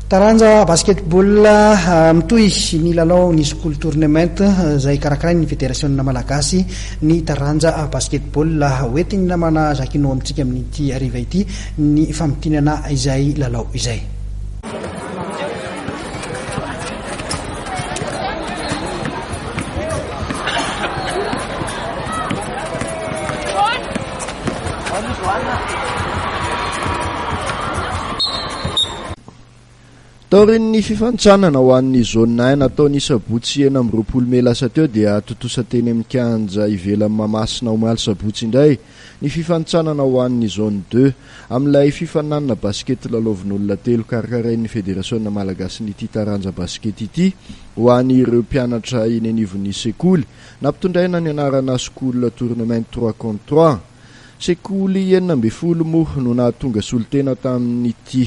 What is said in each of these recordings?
Taranja basketball, Mitohy ny lalao ny School Tournament izay karakarain'ny Federasiona Malagasy ny taranja basketball. Hoentin'ny namana Jacquino amintsika amin'ity hariva ity ny famintinana izay lalao izay. Taorian'ny fifanintsanana ho an'ny Zone un natao ny sabotsy 26 mey lasa teo dia tontosa teny amin'ny kianja ivelan'i Mahamasina omaly sabotsy indray ny fifanintsanana ho an'ny Zone deux amin'ilay fifaninanana basikety lalaovin'olona telo karakarain'ny Federasiona malagasin'ity taranja basikety ity ho an'ireo mpianatra eny anivon'ny sekoly nampitondraina ny anarana School Tournament trois contre trois. Sekoly 16 moa no nahatonga solontena tamin'ity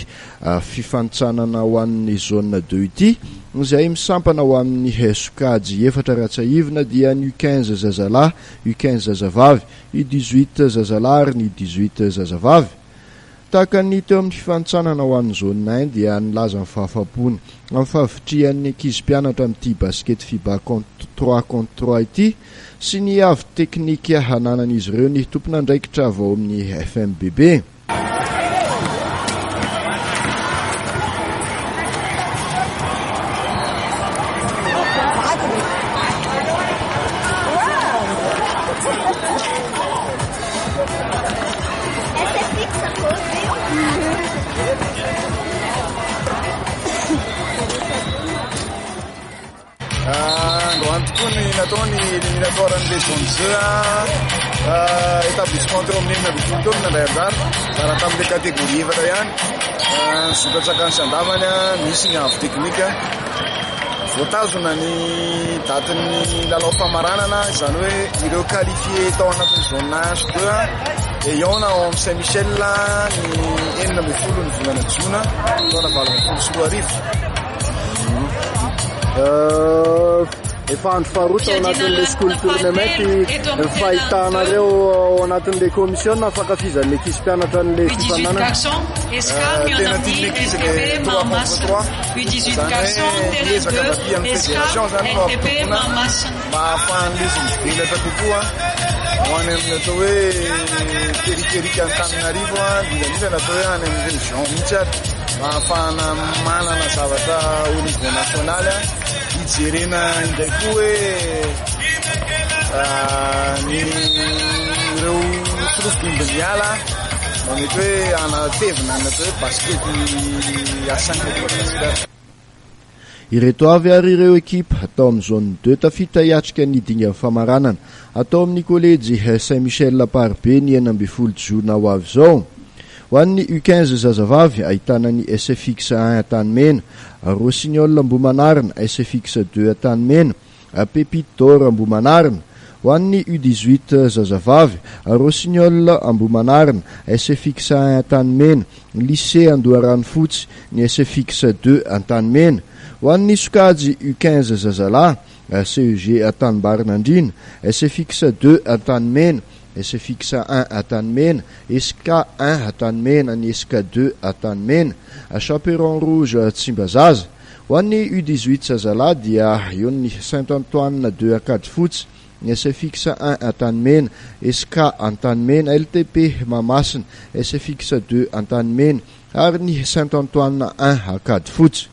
fifanintsanana ho an'ny zone deux ity, izay misampana ho amin'ny sokajy efatra raha tsiahivina dia ny U 15 zazalahy, U 15 zazavavy, U 18 zazalahy ary ny U 18 zazavavy. Tahaka ny teo amin'ny fifanintsanana ho an'ny zone un dia nilaza ny fahafampony amin'ny fahavitrihan'ny ankizy mpianatra amin'ity basikety Fiba contre trois contre trois ity sy ny avo teknika hananan'izy ireo ny tompon'andraikitra avy ao amin'ny FMBB. Androany tokoa ny natao ny éliminatoire an'ilay zone 2 établissement teo amin'ny 16 teo no nandray anjara zara tamin'ilay catégorie efatra ihany nizotra an-tsakany sy an-davany nisy ny avo teknika Voatazona ny datin'ny lalao famaranana, izany hoe ireo qualifié tao anatin'ny zone 1 sy 2 dia hihaona ao amin'ny Saint Michel ny 16 ny volana jona taona 2018. Efa andro faharoa tao anatin'ilay school tournament ny fahitanareo ao anatin'ilay commission na fankafizan'ny ankizy mpianatra an'ilay fifaninanana. Tena tian'ny ankizy ilay 3 contre 3. Izany hoe miezaka avy aty amin'ny fédération izany no hampitombona mba hahafahan'ilay izy mivelatra kokoa ho any amin'ny atao hoe périphérique Antananarivo, indrindra indrindra ny atao hoe any amin'ny région mihitsy ary mba hahafahana manana zavatra au niveau national hijerena indray koa hoe ny ireo solofo miala mba mety hoe hanatevina ny atao hoe basket à cinq eto Madagasikara. Ireto avy ary ireo ekipa tao amin'ny zone deux tafita hiatrika ny dingan'ny famaranana atao amin'ny kolejy Saint Michel Amparibe ny 16 jona ho avy izao. Ho an'ny U 15 zazavavy, ahitana ny SFX un Antanimena, Rossignol Ambohimanarina, SFX deux Antanimena, Pépite d'or Ambohimanarina. Ho an'ny U 18 zazavavy, Rossignol Ambohimanarina, SFX un Antanimena, Lycée Andoharanofotsy, ny SFX deux Antanimena. Ho an'ny sokajy U 15 zazalahy, CEG Antanimbarinandriana, SFX deux Antanimena, SFX un Antanimena, SK un Antanimena, ny SK deux Antanimena, Chaperon Rouge Tsimbazaza. Ho an'ny U 18 zazalahy dia eo ny Saint Antoine deux Ankadifotsy, ny SFX un Antanimena, SK Antanimena, LTP Mahamasina, SFX deux Antanimena ary ny Saint Antoine un Ankadifotsy.